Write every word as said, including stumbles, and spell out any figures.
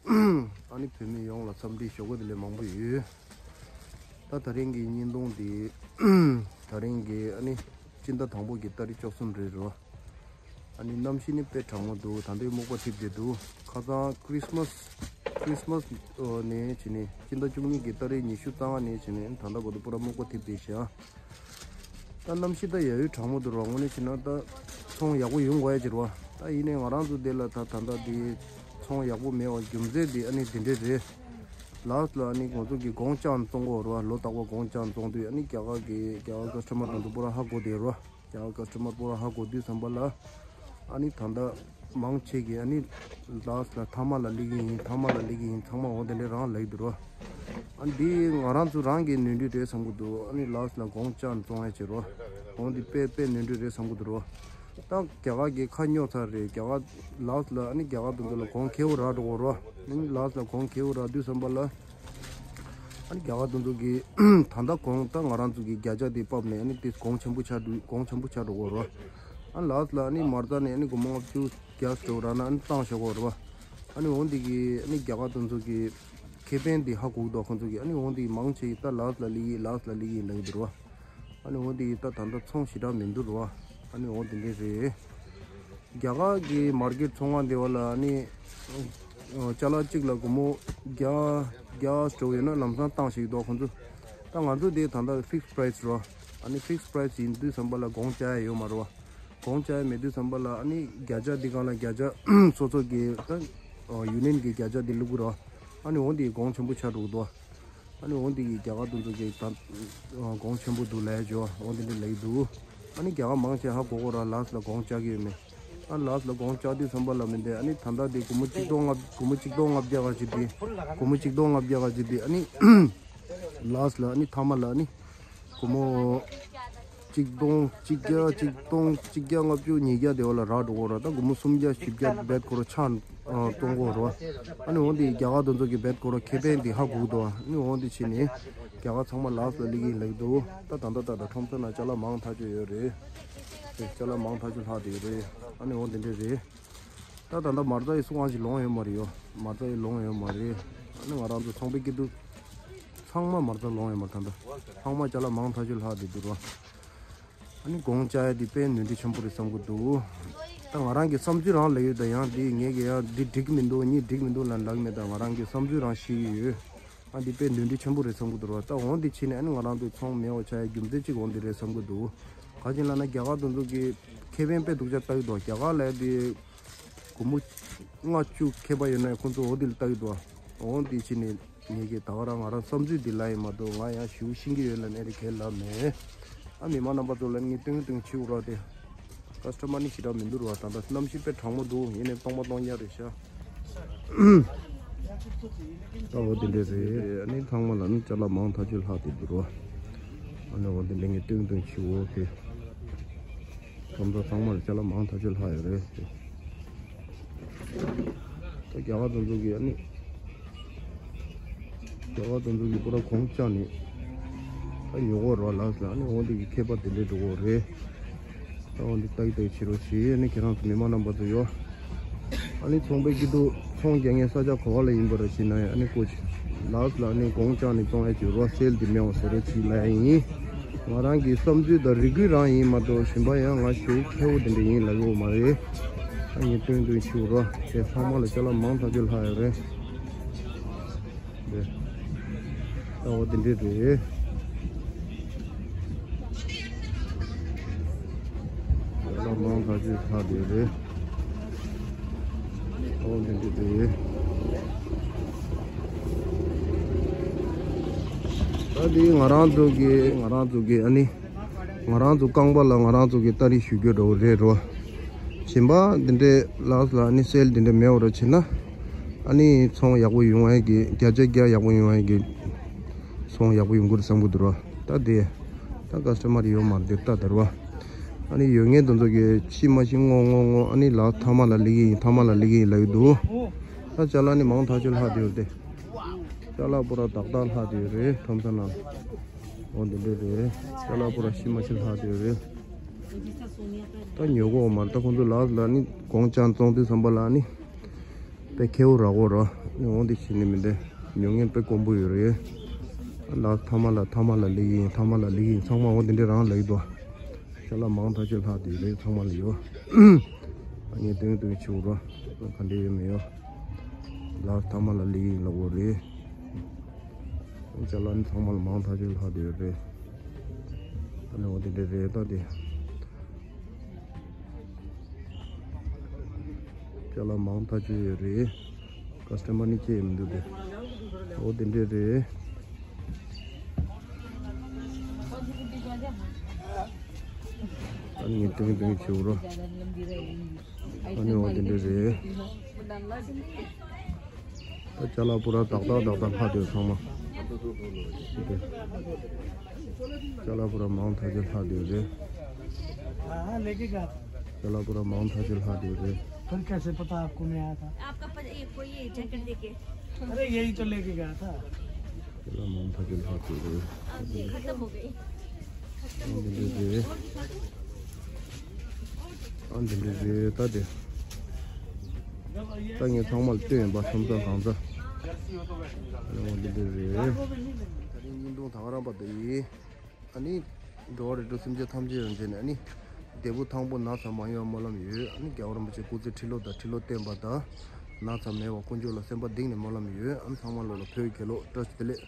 ཨ་ནི་བོད་མི་ཡོངས་ལ་འཚམས་འདྲི་ཞུ་གི་དེ་ལས་མང་པོ་ཡོད། ད་དེ་རིང་གི་བརྙན་ཐུང་འདི་དེ་རིང་གི་ཨ་ནི་སྤྱི་ཟླ་དང་པོ་གི་ཏ་རིག་བཅུ་གསུམ་རེད་རོ། ཨ་ནི་གནམ་གཤིས་ནི་དཔེ་གྲང་མོ་འདུག་ད་ལྟའི་སྨུག་པ་འཐིབས་བསྡད་འདུག་ཁ་སང་ཁྲིས་མས་ཁྲིས་མས་ནས་བྱས་ནས་སྤྱི་ཟླ་བཅུ་གཉིས་ཀྱི་ཏ་རིག་ཉི་ཤུ་རྩ་ལྔ་ནས་བྱས་ནས་ད་ལྟ་བར་དུ་པུ་ར་སྨུག་པ་འཐིབས་བསྡད་ཤག་ད་གནམ་གཤིས་ད་ཡ་ཡོད་གྲང་མོ་འདུག་རོ། དངོས་གནས་བྱས་ན་ད་ཚོང་ཡག་པོ་ཡོང་དགོས་ཡ་ཅིག་རོ། ད་ཡིན་ནའི་ང་རང་ཚོ་འདི་ལ་ད་ད་ལྟ་འདི་ཚོང་ཡག་པོ་མེད་པ་རྒྱུ་མཚན་འདི་ཨ་ནི་འདི་འདྲས་རེད། ལཱསི་ལ་ཨ་ནི་ང་ཚོ་གི་གོང་ཅག་བཙོང་གོ་རོ། ལོ་རྟག་པ་གོང་ཅག་བཙོང་དུས་ཨ་ནི་རྒྱ་གར་གི་རྒྱ་གར་ཀ་སི་ཊ་མར་དང་དུ་པུ་ར་ཧ་གོ་དེ་རོ། རྒྱ་གར་ཀ་སི་ཊ་མར་པུ་ར་ཧ་གོ་དུས་ཙམ་པ་ལ་ཨ་ནི་ད་ལྟ་མང་ཆེ་གི་ཨ་ནི་ལཱསི་ལ་ཐ་མག་ལ་སླེབས་ཀྱི་ཡིན། ཐ་མག་ལ་སླེབས་ཀྱི་ཡིན། ཚང་མ་འོ་དེ་འདྲས་རང་ལབ་ཀྱི་འདུག་རོ། ཨ་ནི་འདི་ང་རང་ཚོ་རང་གི་ནོར་འཁྲུལ་རེད་བསམ་གྱི་འདུག་ཨ་ནི་ལཱསི་ལ་གོང་ཅག་བཙོང་ཡ་བྱེད་རོ། འོ་འདི་དཔེ་དཔེ་ནོར་འཁྲུལ་རེད་བསམ་གྱི་འདུག་རོ། ད་རྒྱ་གར་གི་ཁ་རྙོག་ཚར་རེད། རྒྱ་གར་ལཱསི་ལ་ཨ་ནི་རྒྱ་གར་དེ་ཚོ་ལ་གོང་ཁེ་པོ་རག་འགྲོ་གོ་རོ། ཨ་ནི་ལཱསི་ལ་གོང་ཁེ་པོ་རག་དུས་ཙམ་པ་ལ་ཨ་ནི་རྒྱ་གར་དེ་ཚོ་གི་ད་ལྟ་གོང་ད་ང་རང་ཚོ་གི་བརྒྱ་ཆ་དེ་ཕབ་ནས་ཨ་ནི་དེ་གོང་ཆེན་པོ་ཆགས་འགྲོ་གོང་ཆེན་པོ་ཆགས་འགྲོ་གོ་རོ། ཨ་ནི་ལཱསི་ལ་ཨ་ནི་མ་རྩ་ནས་ཨ་ནི་སྒོར་མོ་ལྔ་བཅུ་བརྒྱ་ཙམ་རག་ན་ཨ་ནི་བཏང་བཞག་གོ་རོ། ཨ་ནི་འོ་འདི་གི་ཨ་ནི་རྒྱ་གར་དེ་ཚོ་གི་ཁེ་ཕན་དེ་ཧ་གོ་གི་འདུག་ཁོང་ཚོ་གི། ཨ་ནི་འོ་འདི་མང་ཆེ་ད་ལཱསི་ལ་སླེབས་ཀྱི་ལཱསི་ལ་སླེབས་ཀྱི་ཡིན་ལབ་ཀྱི་འདུག་རོ། ཨ་ནི་འོ་འདི་ད་ད་ལྟ་ཚོང་ཞེ་དྲག་མི་འདུག་རོ། ཨ་ནི་འོ་འདི་འདྲས་རེད། རྒྱ་གར་གྱི་མར་ཀེཊ་ཚོང་ཁང་དེ་བ་ལ་ཨ་ནི་ཅ་ལག་གཅིག་ལ་སྒོར་མོ་བརྒྱ་བརྒྱ་འགྲོ་ཡོད་ན་ལམ་སང་བཏང་ཞིག་འདུག་ཁོང་ཚོ། ད་ང་ཚོ་དེ་ད་ལྟ་ཕིག་སི་པ་རའི་སི་རོ། ཨ་ནི་ཕིག་སི་པ་རའི་སི་ཡིན་དུས་ཙམ་པ་ལ་གོང་བཅག་ཡ་ཡོད་མ་རོ། གོང་བཅག་ཡ་མེད་དུས་ཙམ་པ་ལ་ཨ་ནི་བརྒྱ་ཆ་འདི་སྒང་ལ་བརྒྱ་ཆ་སོ་སོ་གི་ད་ཡུ་ནི་ཡན་གི་བརྒྱ་ཆ་འདི་བླུག་གི་རོ། ཨ་ནི་འོ་འདི་གོང་ཆེན་པོ་ཆགས་འགྲོ་གི་འདུག་ཨ་ནི་འོ་འདི་གི་རྒྱ་གར་དེ་ཚོ་གི་ད་གོང་ཆེན་པོ་འདུག་ལབ་ཡ་འོ་འདི་འདྲ་ལབ་ཀྱི་འདུག་ཨ་ནི་རྒྱ་གར་མང་ཆེ་ཧ་གོ་གོ་ར་ལཱསི་ལ་གོང་བཅག་གི་ཡོད་མེད། ཨ་ལཱསི་ལ་གོང་བཅག་དུས་ཙམ་པ་ལ་མི་འདི་ཨ་ནི་ད་ལྟ་འདི་སྒོར་མོ་གཅིག་སྟོང་ལྔ་སྒོར་མོ་གཅིག་སྟོང་ལྔ་བརྒྱ་ག་ཅིག་འདི་སྒོར་མོ་གཅིག་སྟོང་ལྔ་བརྒྱ་ག་ཅིག་འདི་ཨ་ནི་ལཱསི་ལ་ཨ་ནི་ཐ་མག་ལ་ཨ་ནི་སྒོར་མོ་གཅིག་སྟོང་གཅིག་བརྒྱ་གཅིག་སྟོང་གཅིག་བརྒྱ་ལྔ་བཅུ་ཉིས་བརྒྱ་དེ་བ་ལ་རག་འགྲོ་གོ་ར། ད་སྒོར་མོ་སུམ་བརྒྱ་བཞི་བརྒྱ་བེད་ཁོ་ར་ཆགས་གཏོང་གོ་ར། ཨ་ནི་འོ་འདི་རྒྱ་གར་དེ་ཚོ་གི་བེད་ཁོ་ར་ཁེ་ཕན་འདི་ཧ་གོ་གི་འདུག་ཨ་ནི་འོ་འདི་བྱས་ནས་རྒྱ་གར་ཚང་མ་ལཱསི་ལ་སླེབས་ཀྱི་ཡིན་ལབ་ཀྱི་འདུག་ད་ད་ལྟ་ད་ད་ཁྲོམ་ས་ན་ཅ་ལག་མང་ཐག་ཆོད་ཡོད་རེད། ཅ་ལག་མང་ཐག་ཆོད་ལྷག་བསྡད་ཡོད་རེད། ཨ་ནི་འོ་འདི་འདྲས་རེད། ད་ད་ལྟ་མ་རྩ་ཡི་སུ་གང་ཞིག་ལོངས་ཡོད་མ་རེད་ཡོ། མ་རྩ་ཡི་ལོངས་ཡོད་མ་རེད། ཨ་ནི་ང་རང་ཚོ་ཚོང་པའི་སྐྱིད་སྡུག་ཚང་མ་མ་རྩ་ལོངས་ཡོད་མ་རེད། ད་ལྟ་ཚང་མ་ཅ་ལག་མང་ཐག་ཆོད་ལྷག་བསྡད་འདུག་ར། ཨ་ནི་གོང་བཅག་ཡ་འདི་དཔེ་ནོར་འཁྲུལ་ཆེན་པོ་རེད་བསམ་གྱི་འདུག་ད་ང་རང་གི་བསམ་ཚུལ་རང་ལབ་ཡོད། ད་ཡང་འདི་ངས་ཀྱི་ཡང་འདི་འགྲིག་མི་འདུག་གཉིས་འགྲིག་མི་འདུག་ལབ་ལབ་མེད། ད་ང་རང་གི་བསམ་ཚུལ་རང་བཤད་ཀྱི་ཡོད། ཨ་འདི་དཔེ་ནོར་འཁྲུལ་ཆེན་པོ་རེད་བསམ་གྱི་འདུག་ར། ད་འོ་འདི་བྱས་ནས་ཨ་ནི་ང་རང་ཚོ་ཚོང་མེད་པ་ཆགས་ཡ་རྒྱུ་མཚན་གཅིག་འོ་འདི་རེད་བསམ་གྱི་འདུག་ག་ཅི་ལབ་ན་རྒྱ་གར་དེ་ཚོ་གི་ཁེ་ཕན་དཔེ་སྡུག་ཅག་ལྟ་གི་འདུག་རྒྱ་གར་ལ་དེ་སྒོར་མོ་ལྔ་བཅུ་ཁེ་པ་ཡོད་ན་ཁོང་ཚོ་འོ་དེ་ལ་ལྟ་གི་འདུག་འོ་དེ་བྱས་ནས་ངས་ཀྱི་ད་ག་རང་ང་རང་བསམ་ཚུལ་འདི་ལ་ཡིན་མ་གཏོགས་ང་ཡང་ཞུ་ཤེས་ཀྱི་ཡོད་ལ་ནས་རེ་གལ་ལ་མེད། ཨ་མི་མང་རྣམ་པ་ཚོ་ལ་ངས་སྟོན་སྟོན་བྱེད་འུ་ར་དེ་ཀ་སི་ཊ་མར་ནི་ཞེ་དྲག་མི་འདུག་ར། ད་ལྟ་གནམ་གཤིས་དཔེ་གྲང་མོ་འདུག་ཡིན་ནའི་སྟོང་པ་སྟོང་རྐྱང་རེད་ཤག་ད་འོ་དེ་འདྲས་རེད། ཨ་ནི་ཚང་མ་ལ་ནི་ཅ་ལག་མང་ཐག་ཆོད་ལྷག་བསྡད་འདུག་རོ། ཨ་ནི་འོ་དེ་འདྲས་ངས་སྟོན་སྟོན་བྱེད་འོ་དེ། ཁམས་ཚང་ཚང་མ་ལ་ཅ་ལག་མང་ཐག་ཆོད་ལྷག་ཡོད་རེད་དེ། ད་རྒྱ་གར་དེ་ཚོ་གིས་ཨ་ནི་རྒྱ་གར་དེ་ཚོ་གིས་པུ་ར་གོང་བཅག་ནས་ད་ཉོ་གོ་རོ་ལགས་ཟེར། ཨ་ནི་འོ་དེ་གི་ཁྱད་པར་དེ་འདྲས་འགྲོ་གོ་རེད། ད་འོ་འདི་ཏག་ཏག་བྱེད་རོགས་བྱེད། ཨ་ནི་ཁྱེད་རང་ཚོ་མི་མང་རྣམ་པ་ཚོ་ཡོ། ཨ་ནི་ཚོང་པའི་སྐྱིད་སྡུག་ཚོང་རྒྱག་མཁན་ས་ཆ་ག་བ་ལ་ཡིན་པ་ར་བྱེད་ན་ཡང་ཨ་ནི་ཀོ་ཅི་ལགས་ལ་ཨ་ནི་གོང་བཅག་ནས་གཏོང་ཡ་གྱི་རོ་སེལ་འདི་མེད་འོ་ཟེར་རོ་བྱེད་ལ་ཡ་ཡིན། ང་རང་གི་བསམ་ཚུལ་དང་རེ་སྐུལ་རང་ཡིན་མ་གཏོགས་གཞན་པ་ཡང་ང་ཞེ་པོ་གལ་པོ་དེ་འདྲ་ཡིན་ལབ་ཡོད་མ་རེད། ཨ་ནི་སྟོན་སྟོན་བྱེད་རོ་དེ་ཚང་མ་ལ་ཅ་ལག་མང་ཐག་ཆོད་ལྷག་ཡོད་རེད། ད་འོ་དེ་འདྲས་རེད། ད་མང་ཐག་ཆོད་ལྷག་དེ་རེད། འོ་དེ་འདྲས་རེད། ད་དེ་ང་རང་ཚོ་གི་ང་རང་ཚོ་གི་ཨ་ནི། ང་རང་ཚོ་རྐང་པ་ལ་ང་རང་ཚོ་གི་སྟ་རེ་ཞུ་རྒྱུ་འདྲ་བོ་རེད་རོ། གཞན་པ་འདི་འདྲའི་ལགས་ལ་ཨ་ནི་སེལ་འདི་འདྲ་མེད་པ་རོ་བྱེད་ན། ཨ་ནི་ཚོང་ཡག་པོ་ཡོང་བའི་གི་བརྒྱ་ཆ་བརྒྱ་ཡག་པོ་ཡོང་བའི་གི་ཚོང་ཡག་པོ་ཡོང་གི་རེད་བསམ་གི་འདུག་རོ། ད་དེ་ད་ཀ་སི་ཊ་མར་ཡོད་མ་རེད་ད་དར་བ། ཨ་ནི་ཡོད་ངེས་དེ་ཚོ་གི་ཤི་མ་ཤི་ངོ་ངོ་ངོ་ཨ་ནི་ལགས་ཐ་མ་ལ་ལི་གི་ཡིན་ཐ་མ་ལ་ལི་གི་ཡིན་ལབ་ཡོད་འདུག་ད་ཅ་ལག་ནི་མང་ཐག་ཆོད་ལྷག་དེ་ཡོད་དེ། ཅ་ལག་པོ་ར་ཏག་ཏག་ལྷག་དེ་ཡོད་རེད་ཁྲོམ་ས་ནང་། འོ་འདི་འདྲས་རེད། ཅ་ལག་པོ་ར་ཤི་མ་ཤི་ལྷག་དེ་ཡོད་རེད། ད་ཉོ་གོ་མ་རེད། ད་ཁོང་ཚོ་ལགས་ལ་ནི་གོང་ཅང་བཙོང་དུས་ཙམ་པ་ལ་ནི་དཔེ་ཁེ་པོ་རག་གོ་ར། འོང་དེ་ཤི་ནི་མི་འདི་ཉོ་མཁན་དཔེ་དཀོན་པོ་ཡོད་རེད། ལ་ཐ་མ་ལ་ཐ་མ་ལ་ལི་ཡིན། ཐ་མ་ལ་ལི་ཡིན། ཚང་མ་འོ་དེ་འདྲས་རང་ལ་ཡིན་དོ། ཅ་ལག་མང་ཐག་ཆོད་ལྷག་དེ་རེད། ཚང་མ་ལ་ཡོད། ངས་དོན་དོན་ཆུ་རོ་ག་འདྲས་ཡོད་མི་ཡོད། ལ་ཐ་མ་ལ་ལི་ཡིན་ལ་འོ་རེད། ཅ་ལག་ནི་ཚང་མ་ལ་མང་ཐག་ཆོད་ལྷག་དེ་ཡོད་རེད། ཨ་ནི་འོ་དེ་འདྲས་རེད་ད་དེ། ཅ་ལག་མང་ཐག་ཆོད་ཡོད་རེད། ཀ་སི་ཊ་མར་ནི་ཅི་ཡང་མི་འདུག་དེ། འོ་དེ་འདྲས་རེད། ཨ་ནི་ངས་དེང་དེང་བྱེད་འོ་རོ། ཨ་ནི་འོ་དེ་འདྲས་རེད། ད་ཅ་ལག་པུ་ར་ཏག་ཏག་ཏག་ཏག་ལྷག་དེ་ཚང་མ། ཅ་ལག་པུ་ར་མང་ཐག་ཆོད་ལྷག་དེ་རེད། हाँ, हाँ, लेके गया था। ཅ་ལག་པུ་ར་མང་ཐག་ཆོད་ལྷག་དེ་རེད། फिर कैसे पता आपको मैं आया था? आपका पता, ये कोई ये जैकेट देके। अरे, यही तो लेके गया था। ཅ་ལག་མང་ཐག་ཆོད་ལྷག་དེ་རེད། अब ये खत्म हो गई। ཨ་འདི་འདྲས་རེད། ཨ་འདི་འདྲས་རེད་ད་དེ། ད་ངས་ཚང་མ་ལ་སྟོན་ཡིན་པ་ཁྲོམ་ཚ་གང་ཚ། ཨ་འདི་འདྲས་རེད། ད་རིང་བརྙན་ཐུང་ད་ག་རང་པ་དེ་ཡིན། ཨ་ནི། འགྲོ་བ་རིགས་དྲུག་སེམས་ཅན་ཐམས་ཅད་ཡོད་མཛད་ནས་ཨ་ནི། བདེ་པོ་ཐང་པོ་ན་ཚ་མ་ཡོང་བ་སྨོན་ལམ་ཡོད། ཨ་ནི་རྒྱལ་བ་རིན་པོ་ཆེ་སྐུ་ཚེ་ཁྲི་ལོ་དང་ཁྲི་ལོ་བརྟན་པ་དང་། ན་ཚ་མེད་པ་དཀོན་མཆོག་ལ་སེམས་པ་གཏིང་ནས་སྨོན་ལམ་ཡོད། ཨ་ནི་ཚང་མ་ལོ་ལ་བོད་རྒྱལ་ལོ་བཀྲ་ཤིས་བདེ་ལེགས།